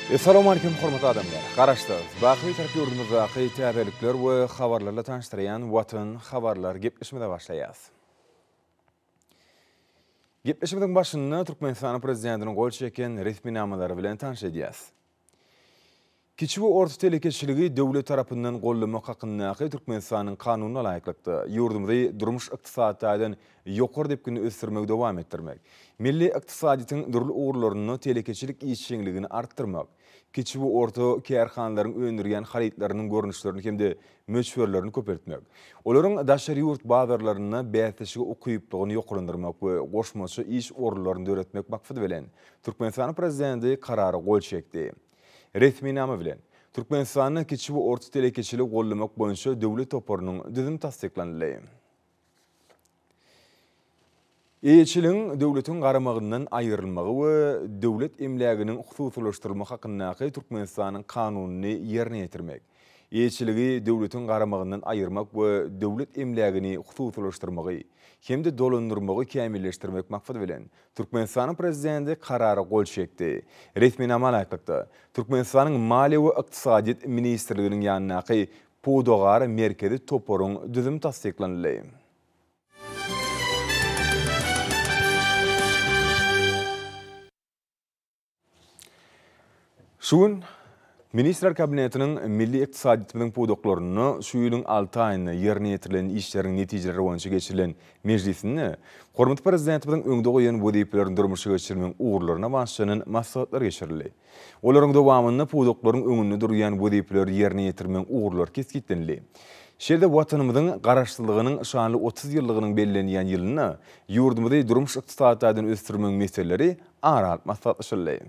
Essalawmalikim hormatly adamlar! Garaşsyz, baky Bitarap ýurdumyzdaky täzelikler we habarlarla tanyşdyrýan Watan habarlar gepleşimize başlaýas. Gepleşimiziň başynda Türkmenistanyň Prezidentiniň gol çeken resminamalary bilen tanyş edýäs. Kiçi we orta telekeçiligi döwlet tarapyndan goldamak hakyndaky Türkmenistanyň Kanunyna laýyklykda, ýurdumyzy durmuş-ykdysady taýdan ýokary depginde ösdürmegi dowam etdirmek, milli ykdysadyýetiň dürli ugurlarynda telekeçilik işjeňligini artdyrmak, kiçi we orta kärhanalaryň öndürýän harytlarynyň görnüşlerini hem-de möçberlerini köpeltmek, olaryň daşary ýurt bazarlarynda bäsleşige ukyplygyny ýokarlandyrmak we goşmaça iş orunlaryny döretmek maksady bilen, Türkmenistanyň Prezidenti Karara gol çekdi. Resminama bilen, Türkmenistanda kiçi we orta telekeçiligi goldamak boýunça döwlet toparynyň düzümi tassyklanyldy. Eýeçiligiň döwletiň garamagyndan aýrylmagy we döwlet emläginiň hususylaşdyrylmagy hakyndaky Türkmenistanyň Kanunyny ýerine ýetirmek. Eýeçiligi döwletiň garamagyndan aýyrmak we döwlet emlägini hususylaşdyrmagy hem-de dolandyrmagy kämilleşdirmek maksady bilen, Türkmenistanyň Prezidenti Karara gol çekdi. Resminama laýyklykda, Türkmenistanyň Maliýe we ykdysadyýet ministrliginiň ýanyndaky Pudagara merkezi toparyň düzümi tassyklanyldy. Şu gün Ministrler Kabinetiniň milli ykdysadyýetimiziň pudaklarynda şu ýylyň alty aýynda ýerine ýetirilen işleriň netijeleri boýunça geçirilen mejlisinde hormatly Prezidentimiziň öňde goýan wezipelerini durmuşa geçirmegiň ugurlaryna bagyşlanan maslahatlar geçirildi. Olaryň dowamynda pudaklaryň öňünde durýan wezipeleri ýerine ýetirmegiň ugurlary kesgitlenildi. Şeýle-de Watanymyzyň Garaşsyzlygynyň şanly 30 ýyllygynyň bellenýän ýylynda ýurdumyzy durmuş-ykdysady taýdan ösdürmegiň meseleleri ara alyp maslahatlaşyldy.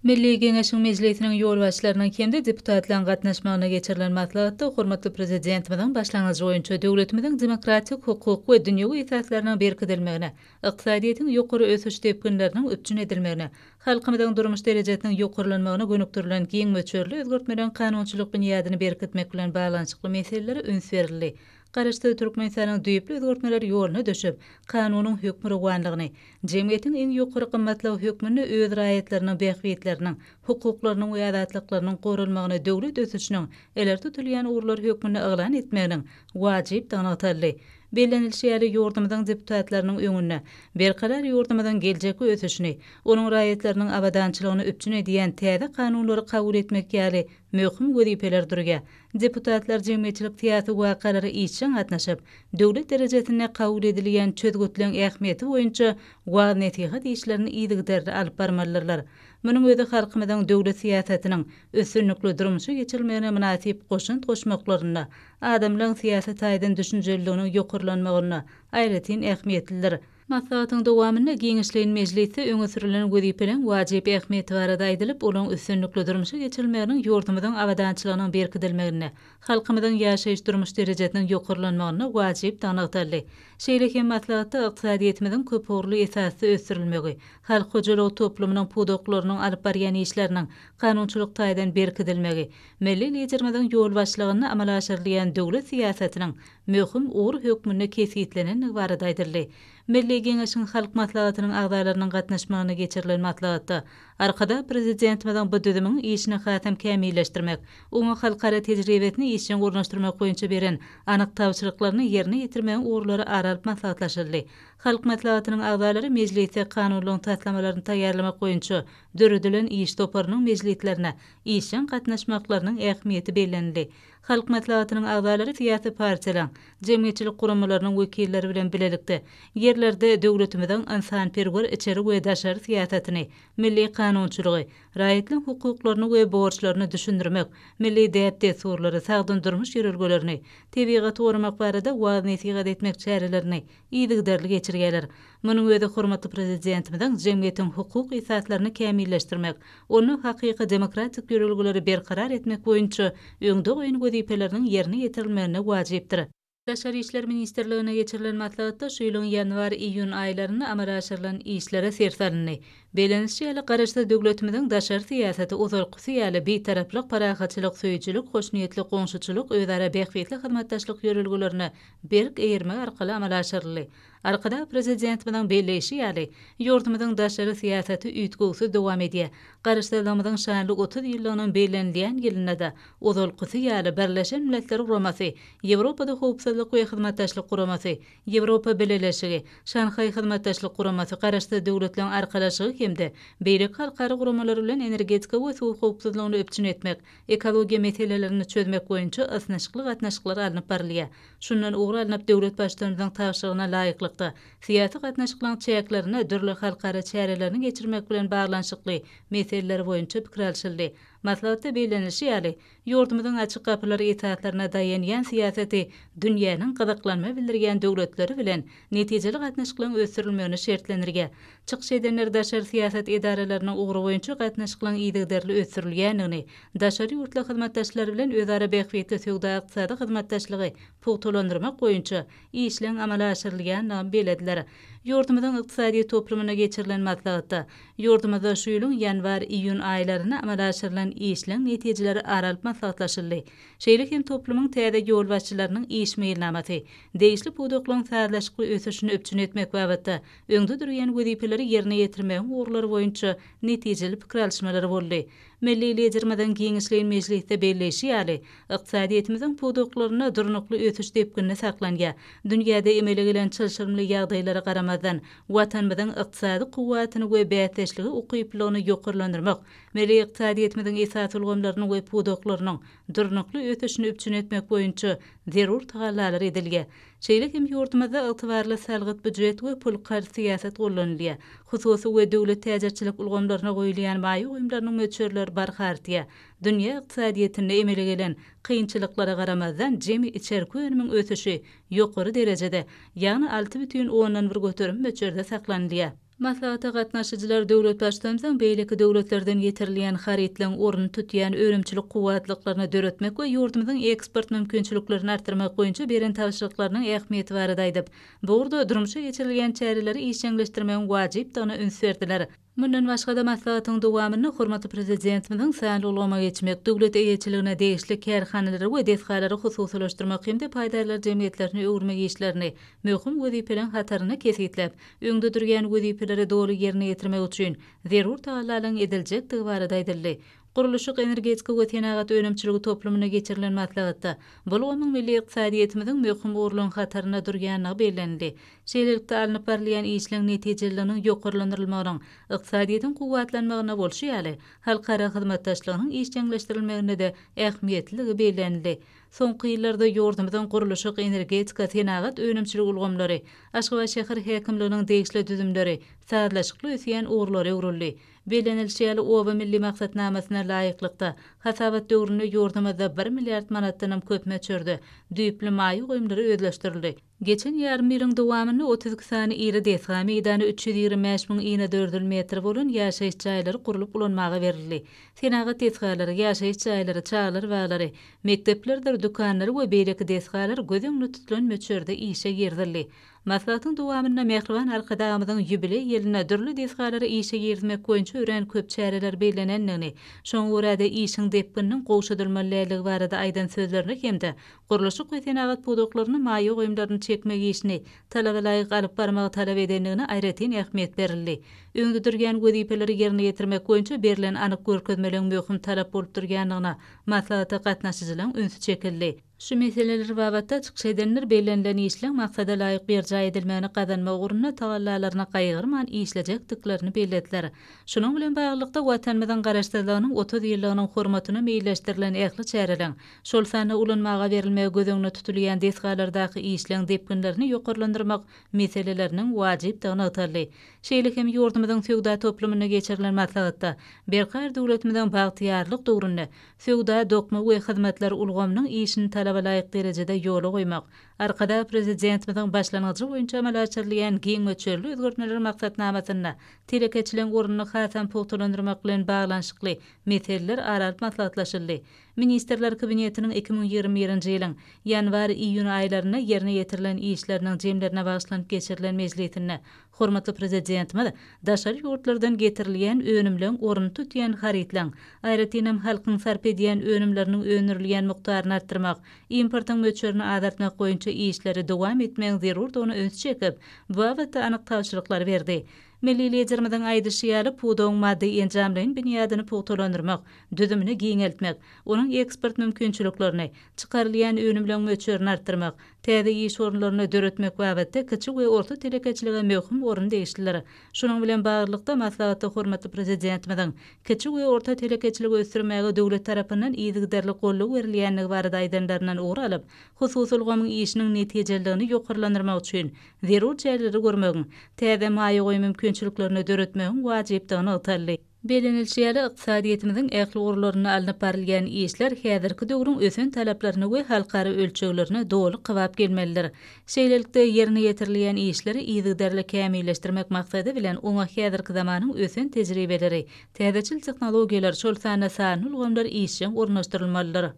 Milli Geňeşiň Mejlisiniň ýolbaşçylarynyň hem-de deputatlaryň gatnaşmagynda geçirilen maslahatda hormatly Prezidentimiziň başlangyjy boýunça döwletimiziň demokratik, hukuk we dünýewi esaslarynyň berkidilmegine, ykdysadyýetiň ýokary ösüş depginleriniň üpjün edilmegine, halkymyzyň durmuş derejesiniň ýokarlanmagyna gönükdirilen giň möçberli özgertmeleriň kanunçylyk binýadyny berkitmek bilen baglanyşykly meselelere üns berildi. Garaşsyz Türkmenistanyň düýpli özgertmeler ýoluna düşüp, kanunyň hökmürowanlygyny, jemgyýetiň iň ýokary gymmatlygy hökmünde öz raýatlarynyň bähbitleriniň, hukuklarynyň we azatlyklarynyň goralmagyny döwlet ösüşiniň ileri tutulýan ugurlary hökmünde yglan etmeginiň wajypdygy nygtaldy. Bellenilişi ýaly, ýurdumyzyň deputatlarynyň öňünde berkarar ýurdumyzyň geljekki ösüşini, onuň raýatlarynyň abadançylygyny üpjün edýän täze kanunlary kabul etmek ýaly möhüm wezipeler durýar. Deputatlar jemgyýetçilik-syýasy wakalara işjeň gatnaşyp, döwlet derejesinde kabul edilýän çözgütleň ähmiýeti boýunça wagyz-nesihat işlerini yzygiderli alyp barmalydyrlar. Munuň özi halkymyzyň döwlet syýasatynyň üstünlikli durmuşa geçirilmegine mynasyp goşant goşmaklarynda, adamlaryň syýasy taýdan düşünjeliliginiň ýokarlanmagynda aýratyn ähmiýetlidir. Maslahatyň dowamynda giňişleýin mejlisde öňe sürülen wezipeleriň wajyp ähmiýeti barada aýdylyp, olaryň üstünlikli durmuşa geçirilmeginiň ýurdumyzyň abadançylygynyň berkidilmeginde, halkymyzyň ýaşaýyş-durmuş derejesiniň ýokarlanmagynda wajypdygy nygtaldy. Şeýle hem maslahatda ykdysadyýetimiziň köpugurly esasda ösdürilmegi, halk hojalygy toplumynyň pudaklarynyň alyp barýan işleriniň kanunçylyk taýdan berkidilmegi, milli Liderimiziň ýolbaşçylygynda amala aşyrylýan döwlet syýasatynyň möhüm ugur hökmünde kesgitlenendigi barada aýdyldy. Milli Geňeşiň Halk Maslahatynyň agzalarynyň gatnaşmagynda geçirilen maslahatda Arkadag Prezidentimiziň bu düzümiň işini hasam kämilleşdirmek, oňa halkara tejribesini işjeň ornaşdyrmak boýunça beren anyk tabşyryklaryny ýerine ýetirmegiň ugurlary ara alyp maslahatlaşyldy. Halk Maslahatynyň agzalary mejlisde kanunlaryň taslamalaryny taýýarlamak boýunça döredilen iş toparynyň mejlislerine işjeň gatnaşmaklarynyň ähmiýeti bellenildi. Halk Maslahatynyň agzalary syýasy partiýalaryň, jemgyýetçilik guramalarynyň wekilleri bilen bilelikde, ýerlerde döwletimiziň ynsanperwer içeri we daşary syýasatyny, milli kanunçylygy, raýatlaryň hukuklaryny we borçlaryny düşündirmek, milli däp-dessurlary, sagdyn durmuş ýörelgelerini, tebigaty goramak barada wagyz-nesihat etmek çärelerini yzygiderli geçirýärler. Munuň özi hormatly Prezidentimiziň jemgyýetiň hukuk esaslaryny kämilleşdirmek, onda hakyky demokratik ýörelgeleri berkarar etmek boýunça öňde goýan wezipeleriniň ýerine ýetirilmeginde wajypdyr. Daşary işler ministrliginde geçirilen maslahatda şu ýylyň ýanwar-iýun aýlarynda amala aşyrylan işlere ser salyndy. Bellenilişi ýaly, Garaşsyz döwletimiziň daşary syýasaty ozalkysy ýaly Bitaraplyk, parahatçylyk söýüjilik, hoşniýetli goňşuçylyk, özara bähbitli hyzmatdaşlyk ýörelgelerine berk eýermek arkaly amala aşyryldy. Arkadag Prezidentimiziň belleýşi ýaly, ýurdumyzyň daşary syýasaty üýtgewsiz dowam edýär. Garaşsyzlygymyzyň şanly 30 ýyllygynyň bellenilýän ýylynda-da, ozalkysy ýaly, Birleşen Milletler Guramasy, Ýewropada Howpsuzlyk we Hyzmatdaşlyk Guramasy, Ýewropa Bileleşigi, Şanhaý Hyzmatdaşlyk Guramasy, Garaşsyz Döwletleriň Arkalaşygy hem-de beýleki halkara guramalary bilen energetika we suw howpsuzlygyny üpjün etmek, ekologiýa meselelerini çözmek boýunça ysnyşykly gatnaşyklar alnyp barylýar. Şundan ugur alnyp, döwlet Baştutanymyzyň tabşyrygyna laýyklykda, syýasy gatnaşyklaryň çäklerinde dürli halkara çärelerini geçirmek bilen baglanyşykly meseleler boýunça pikir alşyldy. Maslahatda bellenilişi ýaly, ýurdumyzyň açyk gapylar esaslaryna daýanýan syýasaty dünýäniň gyzyklanma bildirýän döwletleri bilen netijeli gatnaşyklaryň ösdürilmegini şertlendirýär. Çykyş edenler daşary syýasat edaralarynyň ugry boýunça gatnaşyklaryň yzygiderli ösdürilýändigini, daşary ýurtly hyzmatdaşlar bilen özara bähbitli söwda-ykdysady hyzmatdaşlygy pugtalandyrmak boýunça işleň amala aşyrylýandygyny bellediler. Ýurdumyzyň ykdysadyýet toplumynda geçirilen maslahatda ýurdumyzda şu ýylyň ýanwar-iýun aýlarynda amala aşyrylan işleň netijeleri ara alyp maslahatlaşyldy. Şeýle hem toplumyň täze ýolbaşçylarynyň iş meýilnamasy, degişli pudaklaryň sazlaşykly ösüşini üpjün etmek babatda öňde durýan wezipeleri ýerine ýetirmegiň ugurlary boýunça netijeli pikir alyşmalar boldy. Milli Liderimiziň giňişleýin mejlisde belleýşi ýaly, ykdysadyýetimiziň pudaklarynda durnukly ösüş depgini saklanýar. Dünýäde emele gelen çylşyrymly ýagdaýlara garamazdan, Watanymyzyň ykdysady kuwwatyny we bäsdeşlige ukyplylygyny ýokarlandyrmak, milli ykdysadyýetimiziň esasy ulgamlarynyň we pudaklarynyň durnukly ösüşini üpjün etmek boýunça zerur tagallalar edilýär. Şeýle hem ýurdumyzda ygtybarly salgyt-býujet we pul-karz syýasat gollanylýar. Hususy we döwlet täjirçilik ulgamlaryna goýulýan maýa goýumlarynyň möçberleri barha artýar. Dünýä ykdysadyýetinde emele gelen kynçylyklara garamazdan, jemi içerki önümiň ösüşi ýokary derejede, ýagny 6,1% möçberde saklanylýar. Maslahata gatnaşyjylar döwlet Baştutanymyzyň beýleki döwletlerden getirilýän harytlaryň ornuny tutýan önümçilik kuwwatlyklaryny döretmek we ýurdumyzyň eksport mümkinçiliklerini artdyrmak boýunça beren tabşyryklarynyň ähmiýeti barada aýdyp, bu ugurda durmuşa geçirilýän çäreleri işjeňleşdirmegiň wajypdygyna üns berdiler. Mundan başga-da, maslahatyň dowamynda hormatly Prezidentimiziň sanly ulgama geçmek, döwlet eýeçiligine degişli kärhanalary we desgalary hususylaşdyrmak hem-de paýdarlar jemgyýetlerine öwürmek işlerini möhüm wezipeleriň hatarynda kesgitläp, öňde durýan wezipeleri doly ýerine ýetirmek üçin zerur tagallalaryň ediljekdigi barada aýdyldy. Gurluşyk, energetika we senagat önümçiligi toplumynda geçirilen maslahatda bu ulgamyň milli ykdysadyýetimiziň möhüm ugurlaryň hatarynda durýandygy bellenildi. Şeýlelikde, alnyp barylýan işleň netijeliliginiň ýokarlandyrylmagynyň ykdysadyýetiň kuwwatlanmagynda bolşy ýaly, halkara hyzmatdaşlygynyň işjeňleşdirilmeginde-de ähmiýetliligi bellenildi. Soňky ýyllarda ýurdumyzyň gurluşyk, energetika, senagat, önümçilik ulgamlary, Aşgabat şäher häkimliginiň degişli düzümleri sazlaşykly ösýän ugurlara öwrüldi. Bellenilişi ýaly, Oba milli maksatnamasyna laýyklykda, hasabat döwründe ýurdumyzda bir milliard manatdanam köp möçberde düýpli maýa goýumlary özleşdirildi. Geçen ýarym ýylyň dowamynda 32 sany iri desga meýdany 325 müň inedördül metr bolan ýaşaýyş jaýlary gurlup ulanmaga berildi. Senagat desgalary, ýaşaýyş jaýlary, çagalar baglary, mekdeplerdir dükanlar we beýleki desgalar göz öňünde tutulan möçberde işe girizildi. Maslahatyň dowamynda mähriban Arkadagymyzyň ýubileý ýylynda dürli desgalary işe girizmek boýunça örän köp çäreler bellenendigini, şoňa görä-de işiň depgininiň gowşadylmaly däldigi barada aýdan sözlerine hem-de gurluşyk we senagat pudaklaryna maýa goýumlaryny çekmek işini talaba laýyk alyp barmagy talap edendigine aýratyn ähmiýet berildi. Öňde durýan wezipeleri ýerine ýetirmek boýunça berlen anyk görkezmeleň möhüm talap bolup durýandygyna maslahata gatnaşyjylaň ünsi çekildi. Şu meseleler babatda çykyş edenler bellenilen işleň maksada laýyk berjaý edilmegini gazanmak ugrunda tagallalaryny gaýgyrman işlejekdiklerini bellediler. Şunuň bilen baglylykda, Watanymyzyň Garaşsyzlygynyň 30 ýyllygynyň hormatyna meýilleşdirilen ähli çäreleriň, şol sanda ulanmaga berilmegi göz öňünde tutulýan desgalardaky işleň depginlerini ýokarlandyrmak meseleleriniň wajypdygy nygtaldy. Şeýle hem ýurdumyzyň söwda toplumynda geçirilen maslahatda Berkarar döwletimiziň bagtyýarlyk döwründe söwda, dokma we hyzmatlar ulgamynyň işini talaba laýyk derejede ýola goýmak, Arkadag Prezidentimiziň başlangyjy boýunça amala aşyrylýan giň möçberli özgertmeler maksatnamasynda telekeçiligiň ornuny hasam pugtalandyrmak bilen baglanyşykly meseleler ara alyp maslahatlaşyldy. Ministrler Kabinetiniň 2021-nji ýylyň ýanwar-iýun aýlarynda ýerine ýetirilen işleriniň jemlerine bagyşlanyp geçirilen mejlisinde. Hormatly Prezidentimiz daşary ýurtlardan getirilýän önümleň ornuny tutýan harytlaň, aýratynam halkyň sarp edýän önümleriniň öndürilýän mukdaryny artdyrmak, importyň möçberini azaltmak boýunça işleri dowam etmegiň zerurdygyna ünsi çekip, bu babatda anyk tabşyryklary berdi. Milli Liderimiziň aýdyşy ýaly, pudagyň maddy-enjamlaýyn binýadyny pugtalandyrmak, düzümini giňeltmek, onuň eksport mümkinçiliklerini, çykarylýan önümleň möçberini artdyrmak, täze iş orunlaryny döretmek babatda kiçi we orta telekeçilige möhüm orun degişlidir. Şunuň bilen baglylykda, maslahatda hormatly Prezidentimiziň kiçi we orta telekeçiligi ösdürmäge döwlet tarapyndan yzygiderli goldaw berilýändigi barada aýdanlaryndan ugur alyp, hususy ulgamyň işiniň netijeliligini ýokarlandyrmak üçin zerur çäreleri görmegiň, täze maýa goýum mümkinçiliklerini döretmegiň wajypdygy nygtaldy. Bellenilişi ýaly, ykdysadyýetimiziň ähli ugurlarynda alnyp barylýan işler häzirki döwrüň ösen talaplaryna we halkara ölçeglerine doly kybap gelmelidir. Şeýlelikde, ýerine ýetirilýän işleri yzygiderli kämilleşdirmek maksady bilen, oňa häzirki zamanyň ösen tejribeleri, täzeçil tehnologiýalar, şol sanda sanly ulgamlar işjeň ornaşdyrylmalydyr.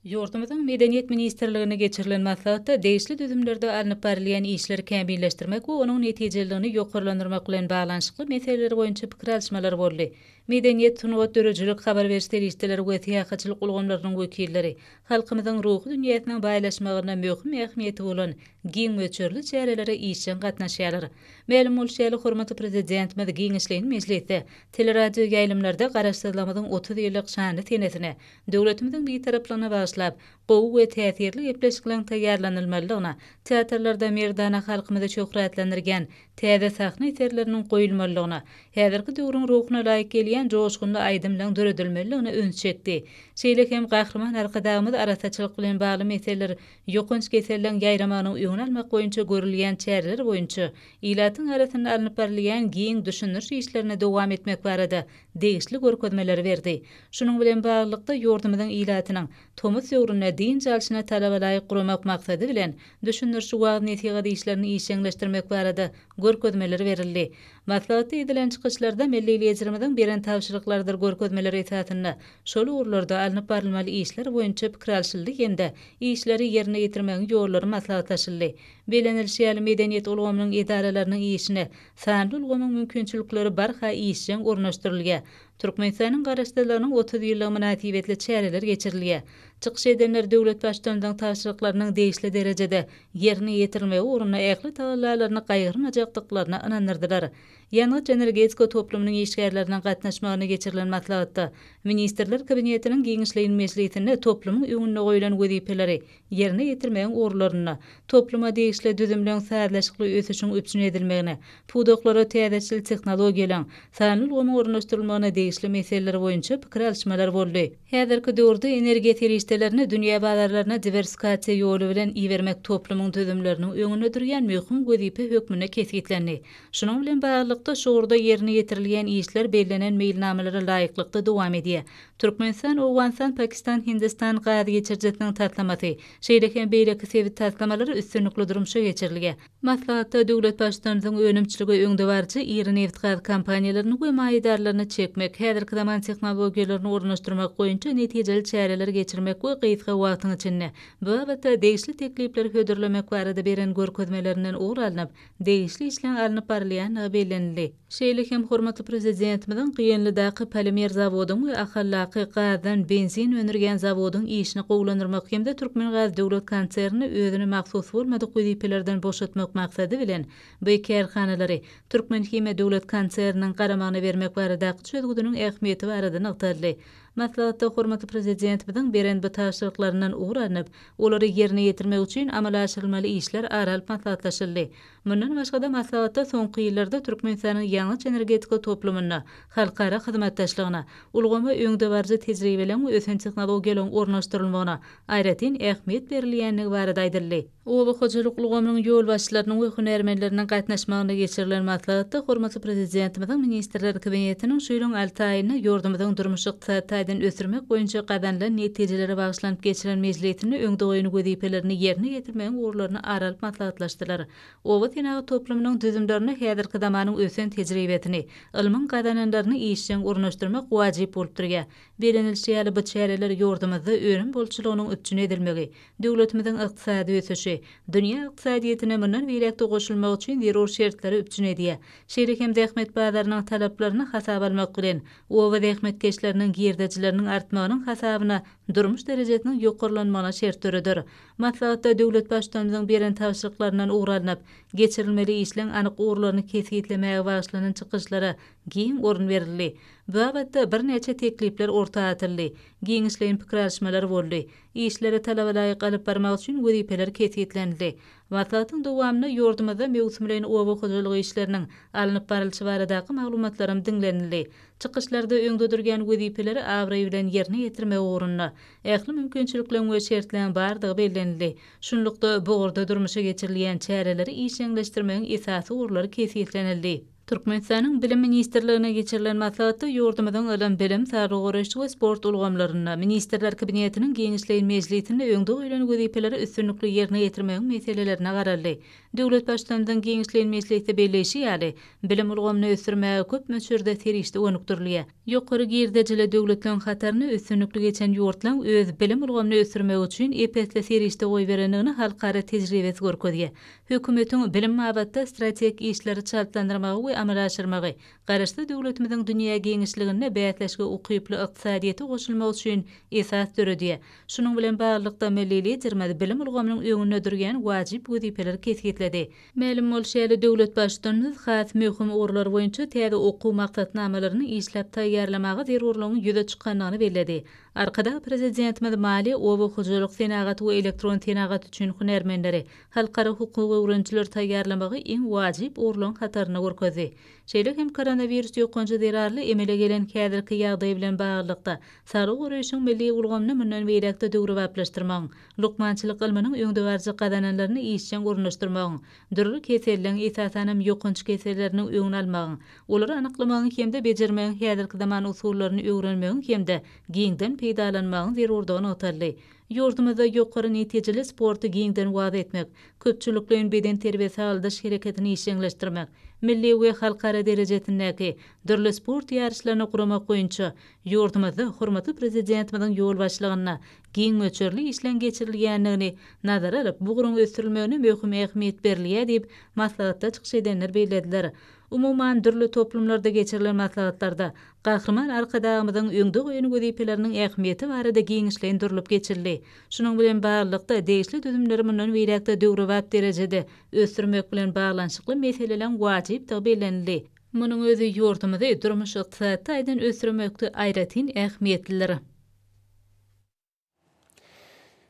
Ýurdumyzyň Medeniýet ministrliginde geçirilen maslahatda degişli düzümlerde alnyp barylýan işleri kämilleşdirmek we onuň netijeliligini ýokarlandyrmak bilen baglanyşykly meseleler boýunça pikir alyşmalar boldy. Medeniýet, sungat, döredijilik, habar beriş serişdeleri we syýahatçylyk ulgamlarynyň wekilleri halkymyzyň ruhy dünýäsiniň baýlaşmagynda möhüm ähmiýeti bolan giň möçberli çärelere işjeň gatnaşýarlar. Mälim bolşy ýaly, hormatly Prezidentimiz giňişleýin mejlisde, teleradioýaýlymlarda Garaşsyzlygymyzyň 30 ýyllyk şanly senesine, Döwletimiziň Bitaraplygyna bagyşlap, gowy we täsirli gepleşikleriň taýýarlanylmalydygyna, teatrlarda merdana halkymyzy şöhratlandyrýan täze sahna eserleriniň goýulmalydygyna, häzirki döwrüň ruhuna laýyk gelýän joşgunly aýdymlaryň döredilmelidigine üns çekdi. Şeýle hem Gahryman Arkadagymyz arassaçylyk bilen bagly meseleler, ýokanç keselleriň ýaýramagynyň öňüni almak boýunça görülýän çäreler boýunça ilatyň arasynda alnyp barylýan giň düşündiriş işlerini dowam etmek barada degişli görkezmeleri berdi. Şunuň bilen baglylykda, ýurdumyzyň ilatynyň tomus döwründe dynç alşyny talabalaýyk guramak maksady bilen, düşündiriş wagyz-nesihat işlerini işjeňleşdirmek barada görkezmeler berildi. Maslahatda edilen çykyşlarda milli Liderimiziň beren tabşyryklarydyr görkezmeleri esasynda şol ugurlarda alnyp barylmaly işler boýunça pikir alşyldy hem-de işleri ýerine ýetirmegiň ýollary maslahatlaşyldy. Bellenilişi ýaly, medeniýet ulgamynyň edaralarynyň işine Sanly ulgamyň mümkinçilikleri barha işjeň ornaşdyrylýar. Türkmenistanyň Garaşsyzlygynyň 30 ýyllygy mynasybetli çäreler geçirilýär. Çykyş edenler döwlet Baştutanymyzyň tabşyryklarynyň degişli derejede ýerine ýetirilmegi ugrunda ähli tagallalaryny gaýgyrmajakdyklaryna ynandyrdylar. Ýangyç-energetika toplumynyň işgärleriniň gatnaşmagynda geçirilen maslahatda Ministrler Kabinetiniň giňişleýin mejlisinde toplumyň öňünde goýlan wezipeleri ýerine ýetirmegiň ugurlarynda topluma degişli düzümleň sazlaşykly ösüşiň üpjün edilmegine, pudaklara täzeçil tehnologiýalaryň, sanly ulgamyň ornaşdyrylmagyna degişli meseleler boýunça pikir alyşmalar boldy. Häzirki döwürde energiýa serişdelerini dünýä bazarlaryna diwersifikasiýa ýoly bilen ibermek toplumyň düzümleriniň öňünde durýan möhüm wezipe hökmünde kesgitlendi. Şunuň bilen baglylykda, şu ugurda ýerine ýetirilýän işler bellenen meýilnamalara laýyklykda dowam edýär. Türkmenistan, Owganystan, Pakistan, Hindistan gaz geçirijisiniň taslamasy, şeýle hem beýleki sebit taslamalary üstünlikli durmuşa geçirilýär. Maslahatda döwlet Baştutanymyzyň önümçilige öňdebaryjy iri nebitgaz kompaniýalaryny we maýadarlaryny çekmek, häzirki zaman tehnologiýalaryny ornaşdyrmak boýunça netijeli çäreleri geçirmek we gysga wagtyň içinde bu babatda degişli teklipleri hödürlemek barada beren görkezmelerinden ugur alnyp, degişli işleň alnyp barylýandygy bellenildi. Şeýle hem hormatly Prezidentimiziň Gyýanlydaky polimer zawodyň we Ahaldaky gazdan benzin öndürýän zawodyň işini gowulandyrmak hem-de Türkmengaz döwlet konsernini özüne mahsus bolmadyk wezipelerden boşatmak maksady bilen, bu kärhanalary Türkmenhimiýa döwlet konserniniň garamagyna bermek baradaky çözgüdiniň ähmiýeti barada nygtaldy. Maslahatda hormatly Prezidentimiziň beren bu tabşyryklaryndan ugur alnyp, olary ýerine ýetirmek üçin amala aşyrylmaly işler ara alyp maslahatlaşyldy. Mundan başga-da, maslahatda soňky ýyllarda Türkmenistanyň ýangyç-energetika toplumynda halkara hyzmatdaşlygyna, ulgama öňdebaryjy tejribeleriň we ösen tehnologiýalaryň ornaşdyrylmagyna aýratyn ähmiýet berilýändigi barada aýdyldy. Oba hojalyk ulgamynyň ýolbaşçylarynyň we hünärmenleriniň gatnaşmagynda geçirilen maslahatda hormatly Prezidentimiziň Ministrler Kabinetiniň şu ýylyň alty aýynda ýurdumyzyň durmuş-ykdysady taýdan ösdürmek boýunça gazanylan netijelere bagyşlanyp geçiren mejlisinde öňde goýan wezipelerini ýerine ýetirmegiň ugurlaryny ara alyp maslahatlaşdylar. Oba senagat toplumynyň düzümlerine häzirki zamanyň ösen tejribesini, ylmyň gazananlaryny işjeň ornaşdyrmak wajyp bolup durýar. Bellenilişi ýaly, bu çäreler ýurdumyzda önüm bolçulygynyň üpjün edilmegi, döwletimiziň ykdysady ösüşi, ösüşi, dünýä ykdysadyýetine mundan beýläk-de goşulmak üçin zerur şertleri üpjün edýär. Şeýle hem zähmet bazarynyň talaplaryny hasaba almak bilen, oba zähmetkeşleriniň girdejileriniň artmagynyň hasabyna durmuş derejesiniň ýokarlanmagyna şert döreder. Maslahatda döwlet Baştutanymyzyň beren tabşyryklaryndan ugur alnyp, geçirilmeli işleň anyk ugurlaryny kesgitlemäge bagyşlanan çykyşlara giň orun berildi. Bu babatda birnäçe teklipler orta atyldy, giňişleýin pikir alyşmalar boldy. Işleri talabalaýyk alyp barmak üçin wezipeler kesgitlenildi. Maslahatyň dowamynda ýurdumyzda möwsümleýin oba hojalygy işleriniň alnyp barylşy baradaky maglumatlaram diňlenildi. Çykyşlarda öňde durýan wezipeleri abraý bilen ýerine ýetirmek ugrunda ähli mümkinçilikleriň we şertleriň bardygy bellenildi. Şunlukda, bu ugurda durmuşa geçirilýän çäreleri işjeňleşdirmegiň esasy ugurlary kesgitlenildi. Türkmenistanyň Bilim ministrliginde geçirilen maslahatda ýurdumyzyň ylym-bilim, saglygy goraýyş we sport ulgamlarynda, Ministrler Kabinetiniň giňişleýin mejlisinde öňde goýlan wezipeleri üstünlikli ýerine ýetirmegiň meselelerine garaldy. Döwlet Baştutanymyzyň giňişleýin mejlisde belleýşi ýaly, bilim ulgamyny ösdürmäge köp möçberde serişde gönükdirilýär. Ýokary girdejili döwletleriň hataryna üstünlikli geçen ýurtlaryň öz bilim ulgamyny ösdürmek üçin ep-esli serişde goýberendigini halkara tejribesi görkezýär. Hökümetiň bilim babatda strategik işleri çaltlandyrmagy we amala aşyrmagy, Garaşsyz döwletimiziň dünýä giňişliginde bäsleşige ukyply ykdysadyýete goşulmagy üçin esas döredýär. Şunuň bilen baglylykda, milli Liderimiz bilim ulgamynyň öňünde durýan wajyp wezipeleri kesgitledi. Mälim bolşy ýaly, döwlet Baştutanymyz has möhüm ugurlar boýunça täze okuw maksatnamalaryny işläp taýýarlamaga zerurlygyň ýüze çykandygyny belledi. Arkadag Prezidentimiz maliýe, oba hojalyk, senagat we elektron senagat üçin hünärmenleri, halkara hukuk öwrenijileri taýýarlamagy iň wajyp ugurlaryň hatarynda görkezdi. Şeýle hem koronawirus ýokanjy zerarly emele gelen häzirki ýagdaý bilen baglylykda, saglygy goraýşyň milli ulgamyny mundan beýläk-de döwrebaplaşdyrmagyň, lukmançylyk ylmynyň öňdebaryjy gazananlaryny işjeň ornaşdyrmagyň, dürli keselleň, esasanam ýokanç keselleriniň öňüni almagyň, olary anyklamagyň hem-de bejermegiň häzirki zaman usullaryny öwrenmegiň hem-de giňden peýdalanmagyň zerurdygy nygtaldy. Ýurdumyzda ýokary netijeli sporty giňden wagyz etmek, köpçülikleýin bedenterbiýe-sagaldyş hereketini işjeňleşdirmek, milli we halkara derejesindäki dürli sport ýaryşlaryny guramak boýunça ýurdumyzda hormatly Prezidentimiziň ýolbaşçylygynda giň möçberli işleň geçirilýändigini nazara alyp, bu ugruň ösdürilmegine möhüm ähmiýet berilýär diýip, maslahatda çykyş edenler bellediler. Umuman, dürli toplumlarda geçirilen maslahatlarda Gahryman Arkadagymyzyň öňde goýan wezipeleriniň ähmiýeti barada giňişleýin durlup geçildi. Şunuň bilen baglylykda, degişli düzümleri mundan beýläk-de döwrebap derejede ösdürmek bilen baglanyşykly meseleleň wajypdygy bellenildi. Munuň özi ýurdumyzy durmuş-ykdysady taýdan ösdürmekde aýratyn ähmiýetlidir.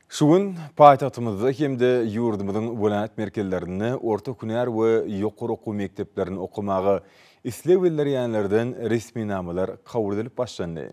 Şu gün paýtagtymyzda hem-de ýurdumyzyň welaýat merkezlerinde orta hünär we ýokary okuw mekdeplerinde okamaga isleg bildirýänlerden resminamalar kabul edilip başlandy.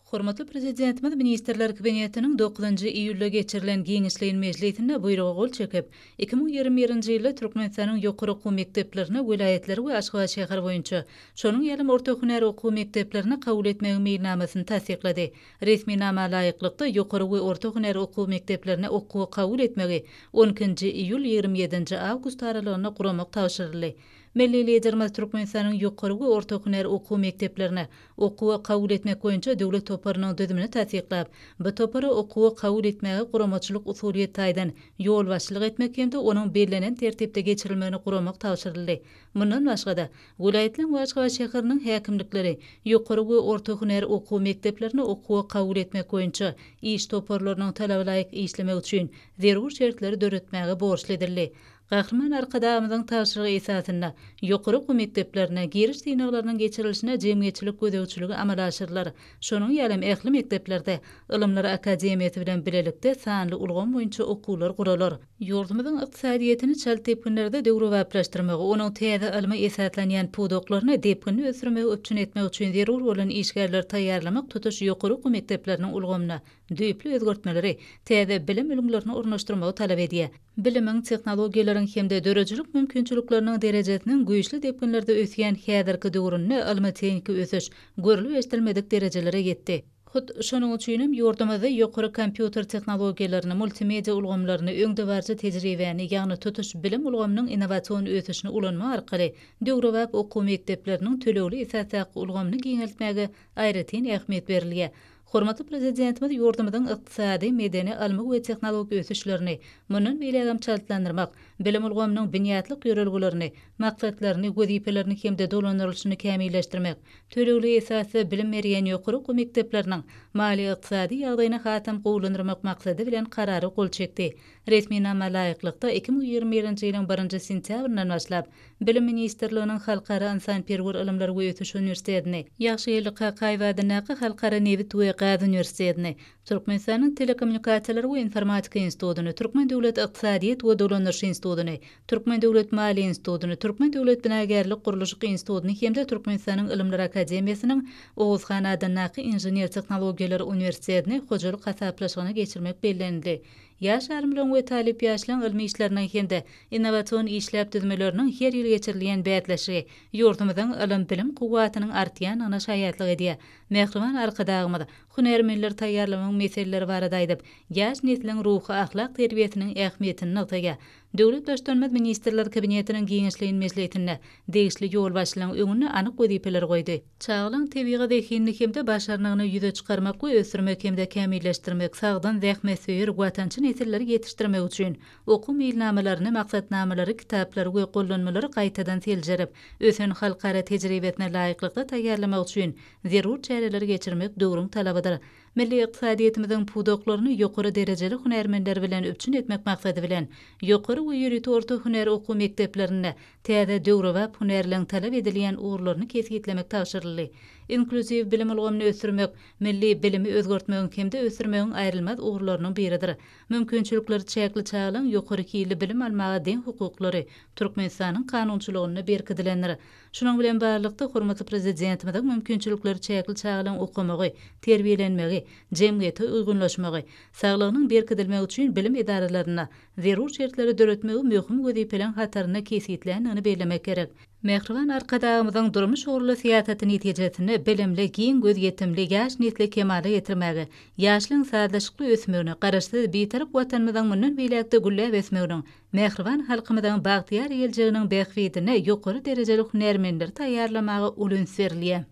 Hormatly Prezidentimiz Ministrler Kabinetiniň dokuzynjy iýulda geçirilen giňişleýin mejlisinde Buýruga gol çekip, 2021-nji ýylda Türkmenistanyň ýokary okuw mekdeplerine welaýatlar we Aşgabat şäheri boýunça, şonuň ýalam orta hünär okuw mekdeplerine kabul etmegiň meýilnamasyny tassyklady. Resminama laýyklykda, ýokary we orta hünär okuw mekdeplerine okuwa kabul etmegi on ikinji iýul, 27 nji awgust aralygynda guramak tabşyryldy. Milli Liderimiz Türkmenistanyň ýokary we orta hünär okuw mekdeplerine okuwa kabul etmek boýunça döwlet toparynyň düzümini tassyklap, bu topara okuwa kabul etmäge guramaçylyk-usulyýet taýdan ýolbaşçylyk etmek hem-de onuň bellenen tertipde geçirilmegini guramak tabşyryldy. Mundan başga-da, welaýatlaryň we Aşgabat şäheriniň häkimlikleri ýokary we orta hünär okuw mekdeplerine okuwa kabul etmek boýunça iş toparlarynyň talabalaýyk işlemegi üçin zerur şertleri döretmäge borçly edildi. Gahryman Arkadagymyzyň tabşyrygy esasynda, ýokary okuw mekdeplerine giriş synaglarynyň geçirilişine jemgyýetçilik gözegçiligi amala aşyrylar. Şonuň ýaly hem ähli mekdeplerde Ylymlar akademiýasy bilen bilelikde sanly ulgam boýunça okuwlar guralar. Ýurdumyzyň ykdysadyýetini çalt depginlerde döwrebaplaşdyrmagy, onuň täze ylma esaslanýan pudaklaryny depginli ösdürmegi üpjün etmek üçin zerur bolan işgärleri taýýarlamak tutuş ýokary okuw mekdepleriniň ulgamyna düýpli özgertmeleri, täze bilim ülňülerini ornaşdyrmagy talap edýär. Bilimiň, tehnologiýalaryň hem-de döredijilik mümkinçilikleriniň derejesiniň güýçli depginlerde ösýän häzirki döwründe ylmy-tehniki ösüş görlüp-eşidilmedik derejelere ýetdi. Hut şonuň üçin hem ýurdumyzda ýokary kompýuter tehnologiýalaryny, multimedia ulgamlaryny, öňdebaryjy tejribäni, ýagny tutuş bilim ulgamynyň innowasion ösüşini ulanmak arkaly döwrebap okuw mekdepleriniň tölegli esasdaky ulgamyny giňeltmäge aýratyn ähmiýet berilýär. Hormatly Prezidentimiz ýurdumyzyň ykdysady, medeni, ylmy we tehnologik ösüşlerini mundan beýlägem çaltlandyrmak, bilim ulgamynyň binýatlyk ýörelgelerini, maksatlaryny, wezipelerini hem-de dolandyrylyşyny kämilleşdirmek, tölegli esasda bilim berýän ýokary okuw mekdepleriniň maliýe-ykdysady ýagdaýyny hasam gowulandyrmak maksady bilen Karara gol çekdi. Resminama laýyklykda, 2021-nji ýylyň birinji sentýabryndan başlap, Bilim ministrliginiň Halkara ynsanperwer ylymlar we ösüş uniwersitetini, Ýagşygeldi Kakaýew adyndaky Halkara nebit we gaz uniwersitetini, Türkmenistanyň Telekommunikasiýalar we informatika institutyny, Türkmen döwlet ykdysadyýet we dolandyryş institutyny, Türkmen döwlet maliýe institutyny, Türkmen döwlet binagärlik-gurluşyk institutyny hem-de Türkmenistanyň Ylymlar akademiýasynyň Oguzhan adyndaky Inžener-tehnologiýalar uniwersitetini hojalyk hasaplaşygyna geçirmek bellenildi. Ýaş alymlaryň we talyp ýaşlaryň ylmy işleriniň hem-de innowasion işläp düzmeleriniň her ýyl geçirilýän bäsleşigi ýurdumyzyň ylym-bilim kuwwatynyň artýandygyna şaýatlyk edýär. Mähriban Arkadagymyz hünärmenleri taýýarlamagyň meseleleri barada aýdyp, ýaş nesliň ruhy-ahlak terbiýesiniň ähmiýetini nygtaýar. Döwlet Baştutanymyz Ministrler Kabinetiniň giňişleýin mejlisinde degişli ýolbaşçylaryň öňünde anyk wezipeleri goýdy. Çagalaryň tebigy zehinini hem-de başarnygyny ýüze çykarmak we ösdürmek hem-de kämilleşdirmek, sagdyn, zähmetsöýer, watançy nesilleri ýetişdirmek üçin okuw meýilnamalaryny, maksatnamalary, kitaplary we gollanmalary gaýtadan seljerip, ösen halkara tejribesine laýyklykda taýýarlamak üçin zerur çäreleri geçirmek döwrüň talabydyr. Milli ykdysadyýetimiziň pudaklaryny ýokary derejeli hünärmenler bilen üpjün etmek maksady bilen, ýokary we ýörite orta hünär okuw mekdeplerinde täze döwrebap hünärleň talap edilýän ugurlaryny kesgitlemek tabşyryldy. Inklýuziw bilim ulgamyny ösdürmek milli bilimi özgertmegiň hem-de ösdürmegiň aýrylmaz ugurlarynyň biridir. Mümkinçilikleri çäkli çagalaryň ýokary hilli bilim almaga deň hukuklary Türkmenistanyň kanunçylygynda berkidilendir. Şunuň bilen baglylykda, hormatly Prezidentimiziň mümkinçilikleri çäkli çagalaryň okamagy, terbiýelenmegi, jemgyýete uýgunlaşmagy, saglygynyň berkidilmegi üçin bilim edaralarynda zerur şertleri döretmegi möhüm wezipeleriň hatarynda kesgitländigini bellemek gerek. Mähriban Arkadagymyzyň durmuş ugurly syýasaty netijesinde bilimli, giň gözýetimli ýaş nesli kemala getirmäge, ýaşlaryň sazlaşykly ösmegine, Garaşsyz, Bitarap Watanymyzyň mundan beýläk-de gülläp ösmeginiň, mähriban halkymyzyň bagtyýar geljeginiň bähbidine ýokary derejeli hünärmenleri taýýarlamaga uly üns berilýär.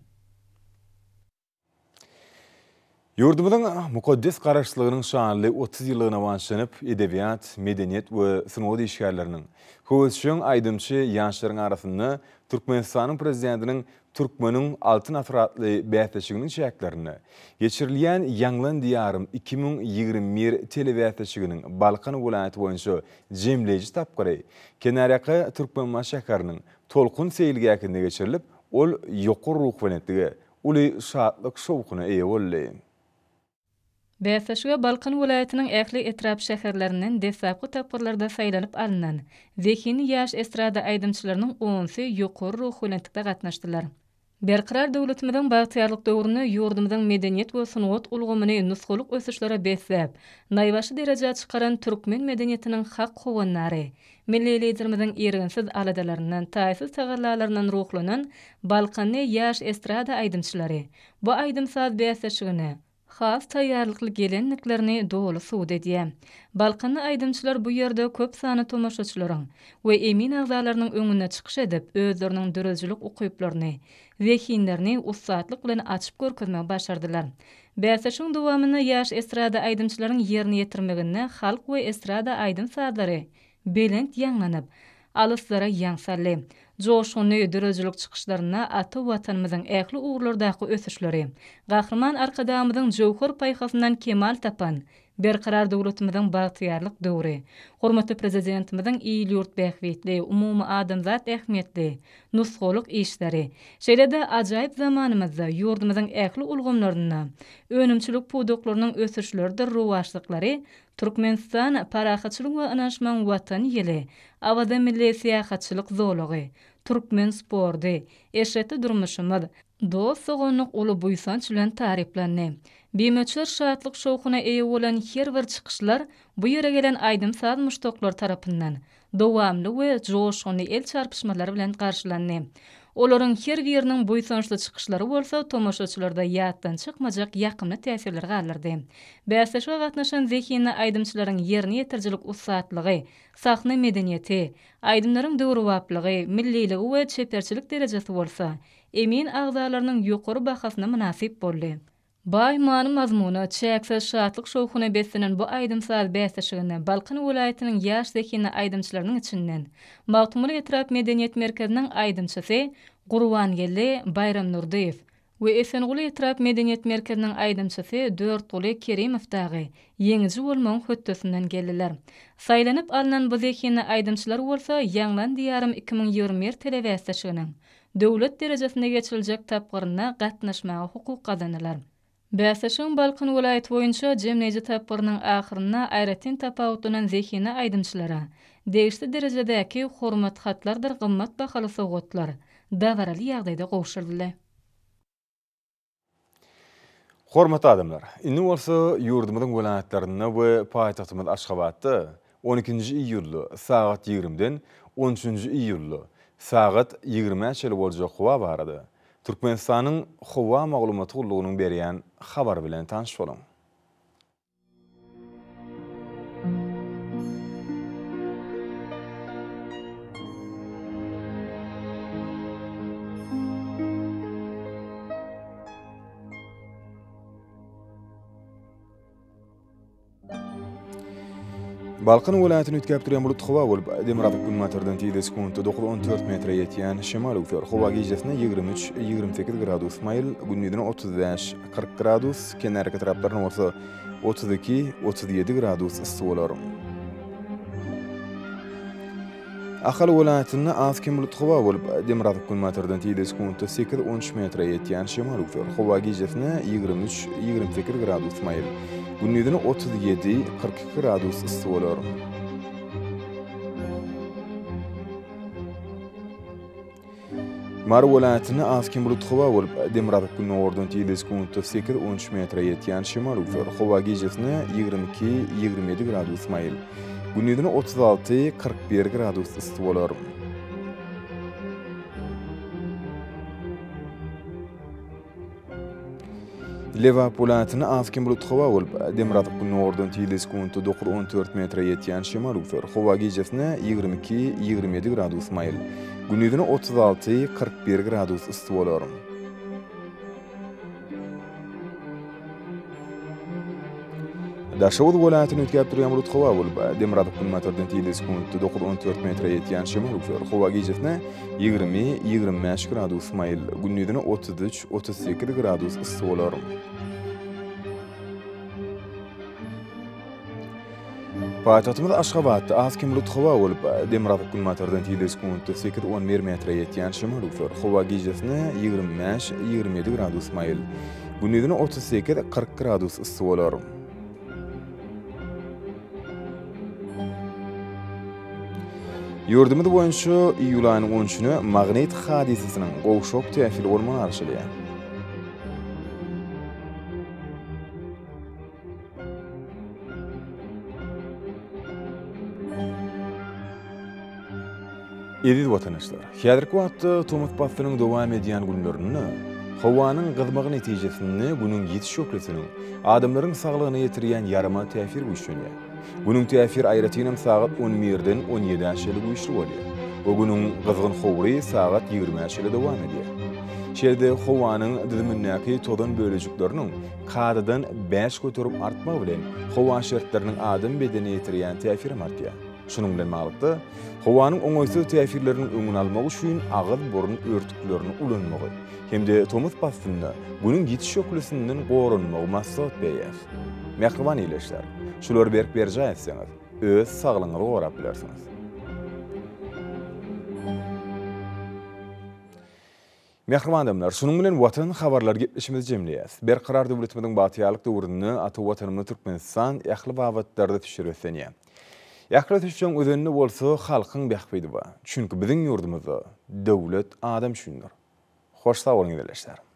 Ýurdumyzyň mukaddes Garaşsyzlygynyň şanly 30 ýyllygyna bagyşlanyp, edebiýat, medeniýet we sungat işgärleriniň, höwesjeň aýdymçy ýaşlaryň arasynda Türkmenistanyň Prezidentiniň Türkmeniň Altyn asyry atly bäsleşiginiň çäklerinde geçirilýän Ýaňlan Diýarym 2021 telebäsleşiginiň Balkan welaýaty boýunça jemleýji tapgyry kenarýaka Türkmenbaşy şäheriniň Tolkun seýilgähinde geçirilip, ol ýokary ruhubelentlige, uly şatlyk-şowhuna eýe boldy. Bäsleşige Balkan welaýatynyň ähli etrap-şäherlerinden deslapky tapgyrlarda saýlanyp alnan zehinli ýaş estrada aýdymçylarynyň onsy ýokary ruhubelentlikde gatnaşdylar. Berkarar döwletimiziň bagtyýarlyk döwründe ýurdumyzyň medeniýet we sungat ulgamyny nusgalyk ösüşlere besläp, naýbaşy derejä çykaran türkmen medeniýetiniň hak howandary, Milli Liderimiziň irginsiz aladalaryndan, taýsyz tagallalaryndan ruhlanan balkanly ýaş estrada aýdymçylary bu aýdym-saz bäsleşigine has taýýarlykly gelendiklerini doly subut edýär. Balkanly aýdymçylar bu ýerde köp sanly tomaşaçylaryň we emin agzalarynyň öňünde çykyş edip, özleriniň döredijilik ukyplaryny, zehinlerini ussatlyk bilen açyp görkezmegi başardylar. Bäsleşigiň dowamynda ýaş estrada aýdymçylaryň ýerine ýetirmeginde halk we estrada aýdym-sazlary belent ýaňlanyp, alyslara ýaň saldy. Joşgunly döredijilik çykyşlarynda ata Watanymyzyň ähli ugurlardaky ösüşleri, Gahryman Arkadagymyzyň jöwher paýhasyndan kemal tapan Berkarar döwletimiziň bagtyýarlyk döwri, hormatly Prezidentimiziň il-ýurt bähbitli, umumadamzat ähmiýetli nusgalyk işleri, şeýle-de ajaýyp zamanymyzda ýurdumyzyň ähli ulgamlarynda önümçilik pudaklarynyň ösüşleridir rowaçlyklary Türkmenistan, parahatçylygyň we ynanyşmagyň Watany ýyly, Awaza milli syýahatçylyk zolagy, türkmen sporty, eşretli durmuşymyz, dost-doganlyk uly buýsanç bilen taryplandy. Bimöçber şatlyk-şowhuna eýe bolan her bir çykyşlar bu ýere gelen aýdym-saz muşdaklary tarapyndan dowamly we joşgunly el çarpyşmalar bilen garşylandy. Olaryň her biriniň buýsançly çykyşlary bolsa tomaşaçylarda ýatdan çykmajak ýakymly täsirleri galdyrdy. Bäsleşige gatnaşan zehinli aýdymçylaryň ýerine ýetirijilik ussatlygy, sahna medeniýeti, aýdymlaryň döwrebaplygy, milliligi we çeperçilik derejesi bolsa emin agzalarynyň ýokary bahasyna mynasyp boldy. Baý many-mazmuna, çäksiz şatlyk-şowhuna beslenen bu aýdym-saz bäsleşiginde Balkan welaýatynyň ýaş zehinli aýdymçylarynyň içinden Magtymguly etrap medeniýet merkeziniň aýdymçysy Gurbangeldi Baýramdurdyýew we Esenguly etrap medeniýet merkeziniň aýdymçysy Dörtguly Kerimow dagy ýeňiji bolmagyň hötdesinden geldiler. Saýlanyp alnan bu zehinli aýdymçylar bolsa Ýaňlan Diýarym 2021 telebäsleşiginiň döwlet derejesinde geçiriljek tapgyryna gatnaşmaga hukuk gazandylar. Bäsleşigiň Balkan welaýaty boýunça jemleýji tapgyrynyň ahyrynda aýratyn tapawutlanan zehinli aýdymçylara degişli derejedäki Hormat hatlardyr gymmat bahaly sowgatlar dabaraly ýagdaýda gowşuryldy. Hormatly adamlar, indi bolsa ýurdumyzyň welaýatlarynda we paýtagtymyz Aşgabatda on ikinji iýulda sagat ýigrimiden on üçünji iýulda sagat ýigrimä çenli boljak howa barada Türkmenistanyň Howa maglumat gullugynyň berýän habary bilen tanyş boluň. Balkan welaýatyny üýtgäp durýan bulut howa bolup, demirgazyk-günbatardan tizligi sekuntda dokuz-on dört metre ýetýän şemal öwser. Howa gijesine 23, 28 gradus maýyl, gündizine 35, 40 gradus, kenarýaka etraplarynda bolsa 32, 37 gradus yssy bolar. Ahal welaýatynda az-kem bulutly howa bolup, demirgazyk-günbatardan tizligi sekuntda sekiz-on üç metre ýetýän şemal öwser. Howa gijesine 23, 28 gradus maýyl, gündizine 37, 42 gradus yssy bolar. Mary welaýatynda az-kem bulutly howa bolup, demirgazyk-gündogardan tizligi sekuntda sekiz-on üç metre ýetýän şemal öwser. Howa gijesine 22, 27 gradus maýyl, gündizine 36, 41 gradus yssy bolar. Lebap welaýatynda az-kem bulutly howa bolup, demirgazyk-gündogardan tizligi sekuntda dokuz-on dört metre ýetýän şemal öwser. Howa gijesine 22, 27 gradus maýyl, gündizine 36, 41 gradus yssy bolar. Daşoguz welaýatyny üýtgäp durýan bulut howa bolup, demirgazyk-günbatardan tizligi sekuntda dokuz-on dört metre ýetýän şemal öwser. Howa gijesine 20, 25 gradus maýyl, gündizine 33, 38 gradus yssy bolar. Paýtagtymyz Aşgabatda az-kem bulut howa bolup, demirgazyk-günbatardan tizligi sekuntda sekiz-on bir metre ýetýän şemal öwser. Howa gijesine 25, 27 gradus maýyl, gündizine 38, 40 gradus yssy bolar. Ýurdumyz boýunça iýul aýynyň on üçüne magnit hadysasynyň gowşak täsiri bolmagy garaşylýar. Eziz watandaşlar, häzirki wagtda tomus paslynyň dowam edýän günlerinde howanyň gyzmagy netijesinde Günüň ýiti şöhlesiniň adamlaryň saglygyna ýetirýän ýaramaz täsiri güýçlenýär. Günüň täsiri aýratynam sagat on birden on ýedä çenli güýçli bolýar we Günüň gyzgyn howry sagat ýigrimä çenli dowam edýär. Şeýle-de howanyň düzümindäki tozan bölejikleriniň kadadan 5% artmagy bilen howa şertleriniň adam bedenine ýetirýän täsirem artýar. Şunuň bilen baglylykda, howanyň oňaýsyz täsirleriniň öňüni almak üçin agyz-burun örtüklerini ulanmagy hem-de tomus paslynda Günüň ýiti şöhlesinden goranmagy maslahat berýäris. Mähriban ildeşler, şulary berk berjaý etseňiz, öz saglygyňyzy gorap bilersiňiz. Mähriban adamlar, şunuň bilen Watan habarlary gepleşigimizi jemleýäris. Berkarar döwletimiziň bagtyýarlyk döwründe ata Watanymyz Türkmenistan ähli babatlarda ösüşe beslenýär. Ähli ösüşleriň özeninde bolsa halkyň bähbidi bar. Çünki biziň ýurdumyzda döwlet adam üçindir. Hoş sag boluň ildeşler!